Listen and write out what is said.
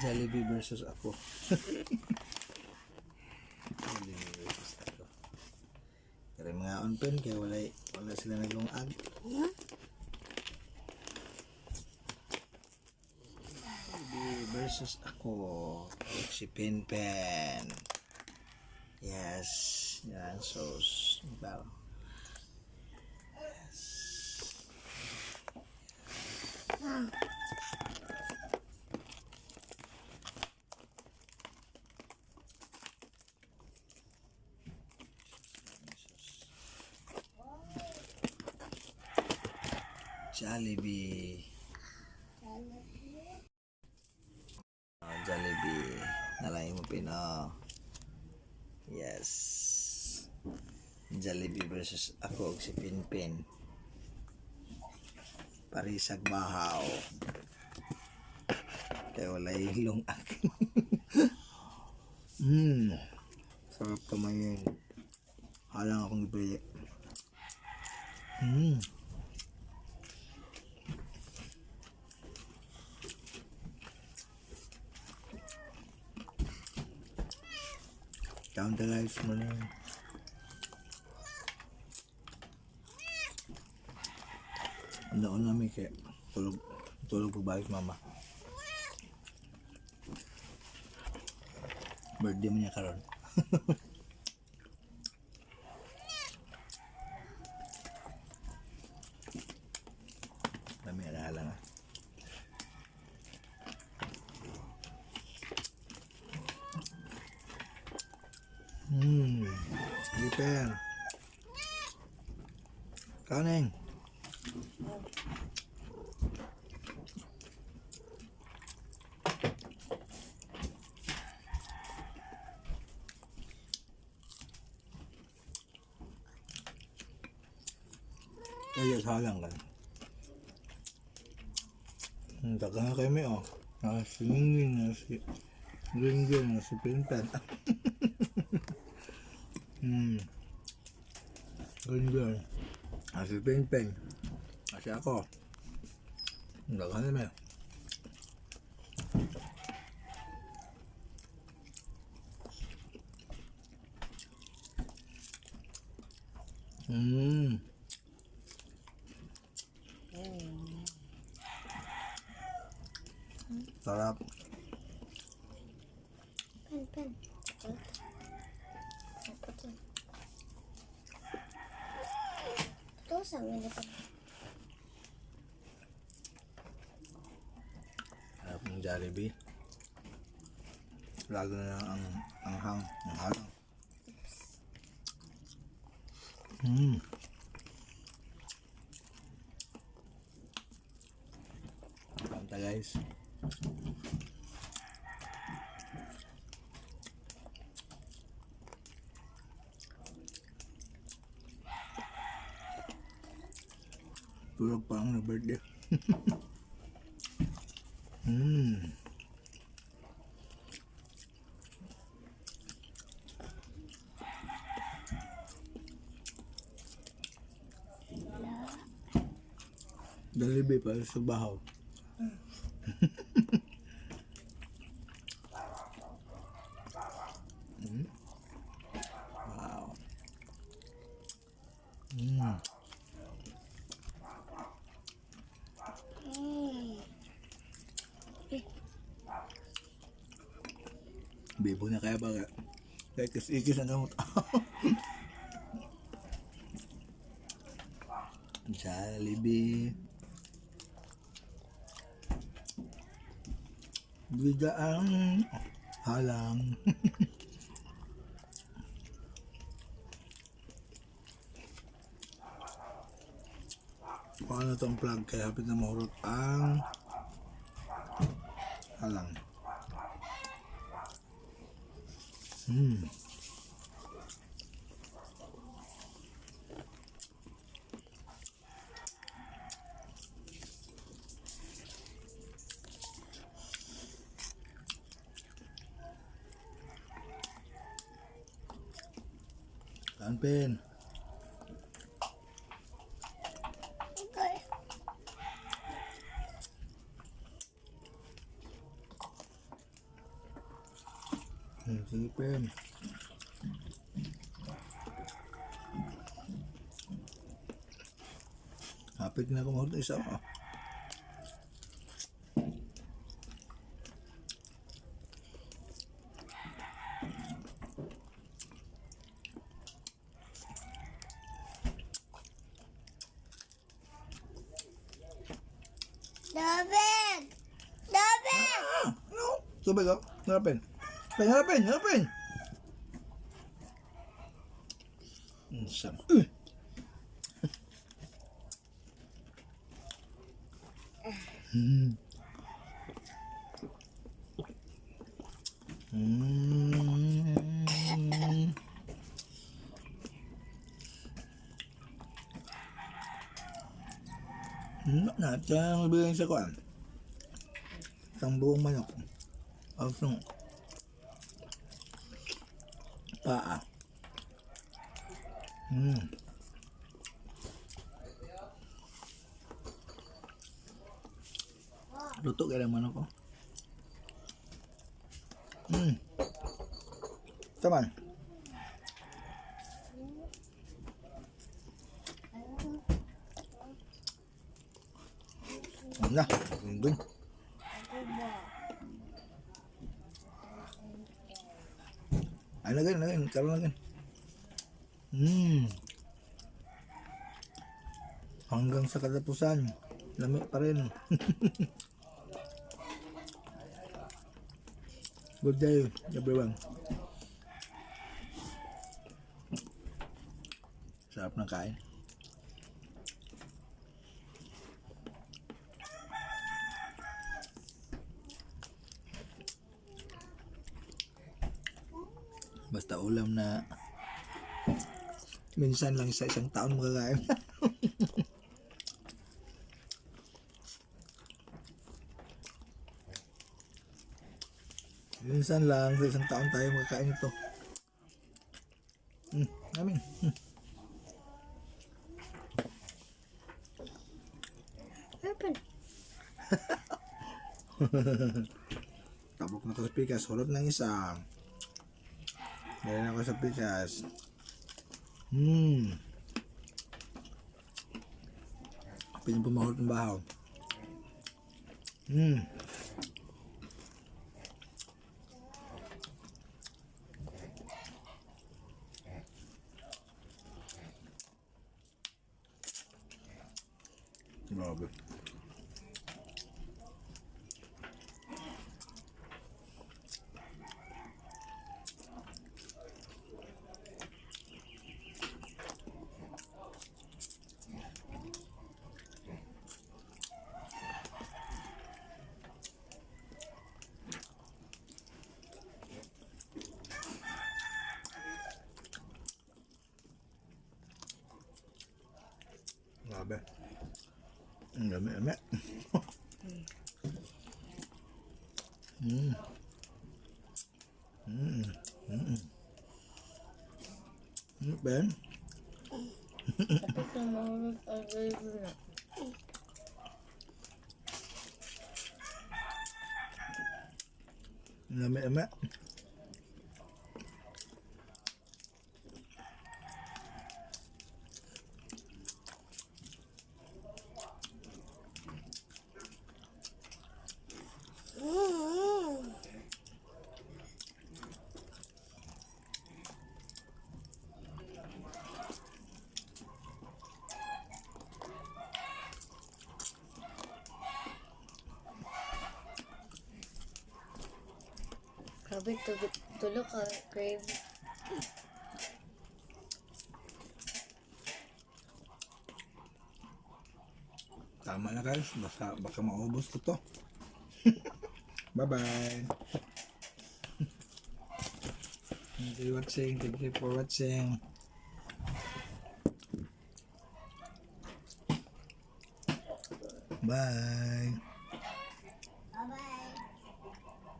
Jollibee versus ako. Jollibee versus ako. Pero mga on-pen kaya wala sila naglungag. Jollibee versus ako. Si Penpen. Yes. Yan, sauce. Diba? Yes. Jollibee. Jollibee. Nalain mo pino. Yes. Jollibee versus ako si Pinpin. Parisag bahaw. Kaya wala ilong akin. Sarap kamayin. Halang akong ibili. Counterize mo na yun. Noon namin kaya tulog pagbalik mama. Birthday mo niya karon. Dami alaala nga. Gipen. Kaneng. Kaya salang kan. Daga nga kayo may Nakasingin na si Ringgin na si Pinpen. Ringgin na si Pinpen. Kasi ako. Daga nga may sarap. Pen. Apa tuh? Tuh sama depan. Sarap ng Jollibee. Lalo na ang halang. Kanta guys. Tulog pa ang na-birthday. Jollibee pa sa bahaw. Wow. Bibo na kaya ba? Kaya ikis na gamot. Jollibee. Bigaang halang. Paano itong plug kaya hapit na mahurot ang halang. Penpen. Okay. Sige, Pem. Hapit na ako mahulog isa ako. David! David! No! Tubig ako. Harapin. Harapin! Harapin! Sam. Natang bigyan sa kuan. Isang buong manok. Ang paa. Luto kaya ng manok ko. Taman. Na, doon. Ay, lagyan. Karoon lagyan. Hanggang sa katapusan. Lamig pa rin. Good day, everyone. Sarap ng kain. Basta ulam na minsan lang sa isang taon makakain. Minsan lang sa isang taon tayo makakain ito. Namin. Open. Tabok na ko sa pikas. Hulot ng isa. Dahil ako sa pikas. Pinapumahulot ng bahaw. Grabe. Grabe. Ang dami. Ben? Tapos na mahulog ang gravy na. Dami. Grabe, tulog ka, gravy. Tama na guys. Baka maubos ko to. Bye-bye. Thank you for watching. Bye.